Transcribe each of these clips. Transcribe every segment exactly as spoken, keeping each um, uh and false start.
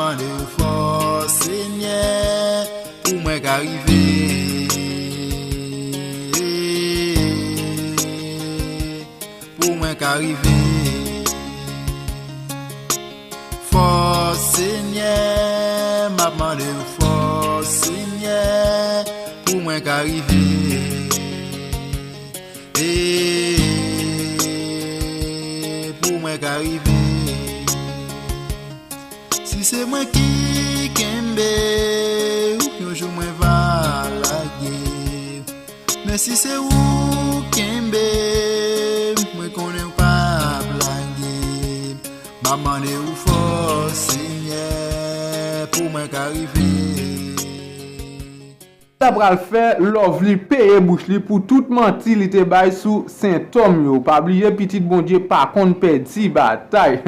Mande w fòs, Senyè, pou mwen ka rive. Pou mwen ka rive. Fòs, Senyè, m ap mande w fòs, Senyè, pou mwen ka rive. E pou mwen ka rive. Si se mwen ki kenbe w, yon jou mwen va lage. Men si se ou kenbe m, mwen konnen w p ap lage m. M ap mande w fòs, Senyè, pou mwen ka rive. Sa pral fè Lovely peye bouch li pou tout manti li te bay sou sentòm yo. Pa bliye, pitit Bondye pa konn pèdi batay.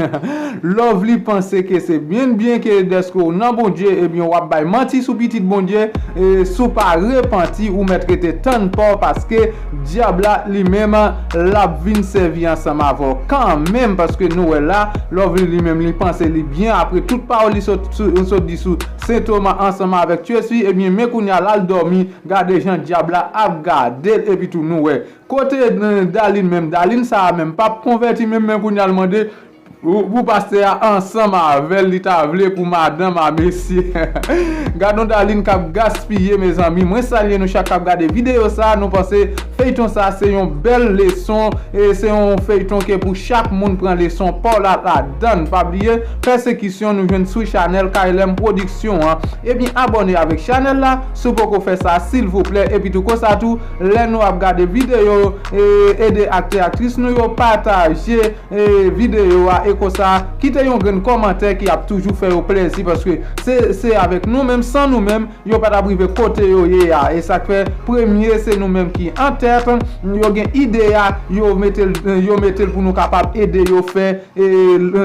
Lovely panse ke se byen byen ke dèske w nan Bondye, ebyen w ap bay manti sou pitit Bondye, e si w pa repanti, ou mèt rete tann pa w, paske dyab la li menm l ap vin sèvi ansanm avè w kanmenm, paske nou wè la, Lovely li menm li panse li byen apre tout pawòl li sot, sou- sot di sou Sentòm ansanm avèk Tchesi, ebyen men kounye a l al dòmi, gade jan dyab la ap gade l, epi tou nou wè. Kote, eh, Darline menm, Darline sa a menm p ap konvèti menm, men kounye a l mande pou, pou pastè a ansanm avè l, li ta vle pou madanm a mesye. Gad yon Darline k ap gaspiye, mezanmi. Mwen salye nou chak k ap gade videyo sa a. Nou panse feyton sa a se yon bèl leson, e se yon feyton ke pou chak moun pran leson pa w la ladann. Pa bliye, pèsekisyon nou jwenn sou chanèl K L M Production an. Ebyen, abòne avèk chanèl la, si w poko fè sa, silvouplè. Epi tou, konsa tou, lè nou ap gade videyo, e, ede aktè, aktris nou yo pataje, e, videyo a, e konsa, kite yon grenn kòmantè ki ap toujou fè yo plezi, paske se, se avèk nou menm, san nou menm, yo pa t ap rive kote yo ye a. E sa k fè, premye, se nou menm ki an tèt, yo gen ide a, yo mete l, yo mete l pou nou kapab ede yo fè, e,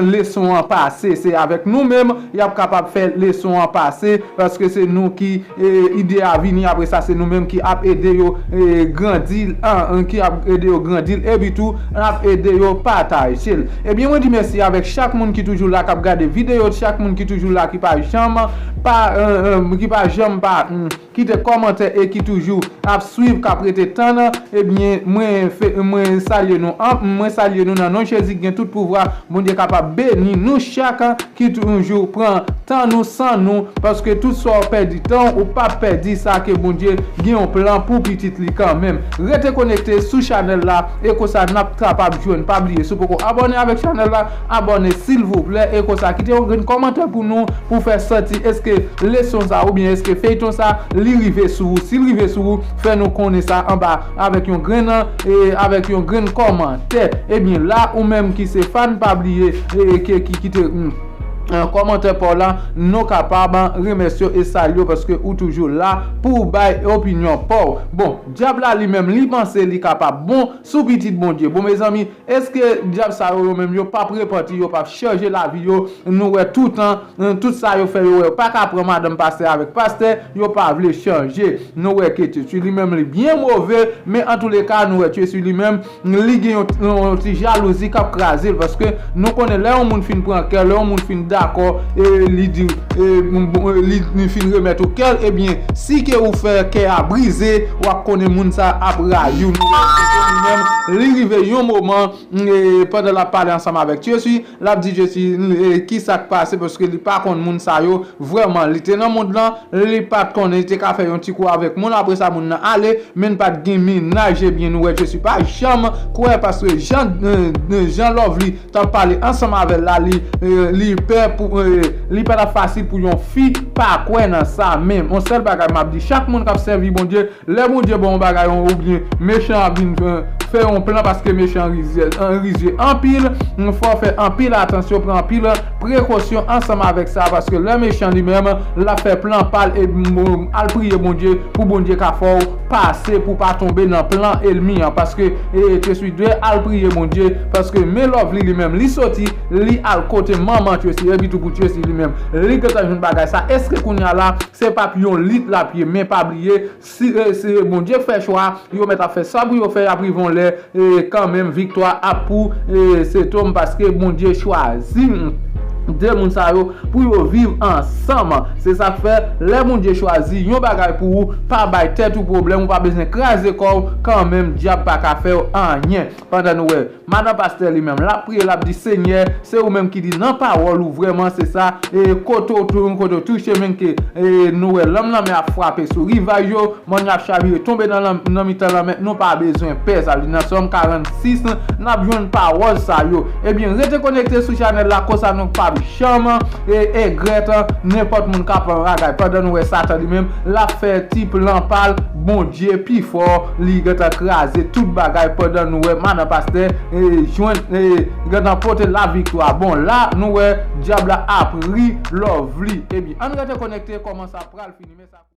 leson an pase. Se avèk nou menm, y ap kapab fè leson an pase, paske se nou ki, e, ide a vini, apre sa, se nou menm ki ap ede yo, e, grandi l, an, an, ki ap ede yo grandi l, epi tou, n ap ede yo pataje l. Ebyen, mwen di mèsi avèk chak moun ki toujou la, k ap gade videyo, chak moun ki toujou la, ki pa janm pa, e, e, ki pa janm pa, mm, kite kòmantè e ki toujou ap swiv, k ap rete tann, ebyen, mwen fe-, mwen salye nou an, mwen salye nou nan non Jezi ki gen tout pouvwa. Bondye kapab beni nou chak ki toujou pran tan nou san nou, paske tout sa w pèdi tan w, ou p ap pèdi sa ke Bondye gen yon plan pou pitit li kanmenm. Rete konekte sou chanèl la, e konsa n ap kapab jwenn. Pa bliye, si w poko abòne avèk chanèl la, abòne silvouplè, e konsa kite yon grenn kòmantè pou nou, pou fè santi èske leson sa oubyen èske feyton sa li rive sou ou. Si l rive sou ou, fè nou konnen sa anba avèk yon grenn, e avèk yon grenn kòmantè. Ebyen la, ou menm ki se fan, pa bliye, e, ke, ki kite, mm, e, kòmantè pa w la, nou kapab remèsye w e salye w paske ou toujou la pou w bay opinyon pa w. Bon, dyab la li menm, li panse li kapab bon sou pitit Bondye. Bon, mezanmi, èske dyab sa yo, yo menm, yo p ap repanti, yo p ap chanje lavi yo? Nou wè toutan, tout sa yo fè, yo wè, yo pa ka pran madanm pastè avèk pastè, yo pa vle chanje. Nou wè ke Tchesi li menm, li byen move, men antouleka, nou wè Tchesi li menm, li gen yon, yon ti jalouzi k ap kraze l, paske nou konnen lè yon moun fin pran kè, lè yon moun fin dakò, e li di, e, bon, li, li fin remèt ou kè l, ebyen, si ke ou fè kè a brize, w ap konnen moun sa ap rayi w. Nou wè Tchesi li menm, li rive yon moman, e, pandan l ap pale ansanm avèk Tchesi, l ap di Tchesi, e, ki sa k pase, paske li pa konn moun sa yo vrèman. Li te nan mond lan, li pa t konnen, li te ka fè yon ti kou avèk moun, apre sa, moun nan ale, men l pa t gen mennaj, ebyen, nou wè Tchesi pa janm kwè, paske jan, e, jan Lovely t ap pale ansanm avè l la, li, e, li pè pou, e, li pa t ap fasil pou yon fi pa kwè nan sa menm. Yon sèl bagay m ap di chak moun k ap sèvi Bondye, lè Bondye ba w yon bagay, yon, oubyen mechan ap vin, e, fè yon plan, paske mechan rizye, an, rizye anpil, fò w fè anpil atansyon, pran anpil prekosyon ansanm avèk sa, paske lè mechan li menm, l ap fè plan pa l e, m, al priye Bondye pou Bondye ka fè w pase, pou w pa tonbe nan plan ènmi an, paske, e, Tchesi dwe al priye Bondye, paske men Lovely li menm, li soti, li al kote manman Tchesi, epi tou pou Tchesi li menm, li gentan jwenn bagay sa. Èske kounye a la, se p ap yon lit l ap ye, men pa bliye, si, e, si Bondye fè chwa, yo mèt ap fè sa pou yo fè, y ap rive yon lè, e, kanmenm, viktwa ap pou, e, Sentòm, paske Bondye chwazi, de moun sa yo pou yo viv ansanm. Se sa k fè, lè Bondye chwazi yon bagay pou ou, pa bay tèt ou pwoblèm, ou pa bezwen kraze kò w, kanmenm dyab pa ka fè w anyen. Pandan nou wè, madan pastè li menm, l ap priye, l ap di, Senyè, se ou menm ki di nan pawòl ou vrèman, se sa, e kote w tounen, kote w touche, menm ke, e nou wè, lanm lanmè ap frape sou rivaj yo, mòn y ap chavire tonbe nan, nan mitan lanmè, nou pa bezwen pè. Sa vle di nan Sòm karannsis, n ap jwenn pawòl sa yo. Ebyen, rete konekte sou chanèl la, konsa nou p ap janm e egrèt nenpòt moun k ap bagay. Pandan nou wè Satan li menm, l ap fè ti plan pa l, Bondye pi fò, li gentan kraze tout bagay. Pandan nou wè madan pastè e jwenn e gentan pote laviktwa. Bon, la nou wè dyab la ap ri lòv li. Ebyen, ann rete konekte, kòman sa pral fini, men sa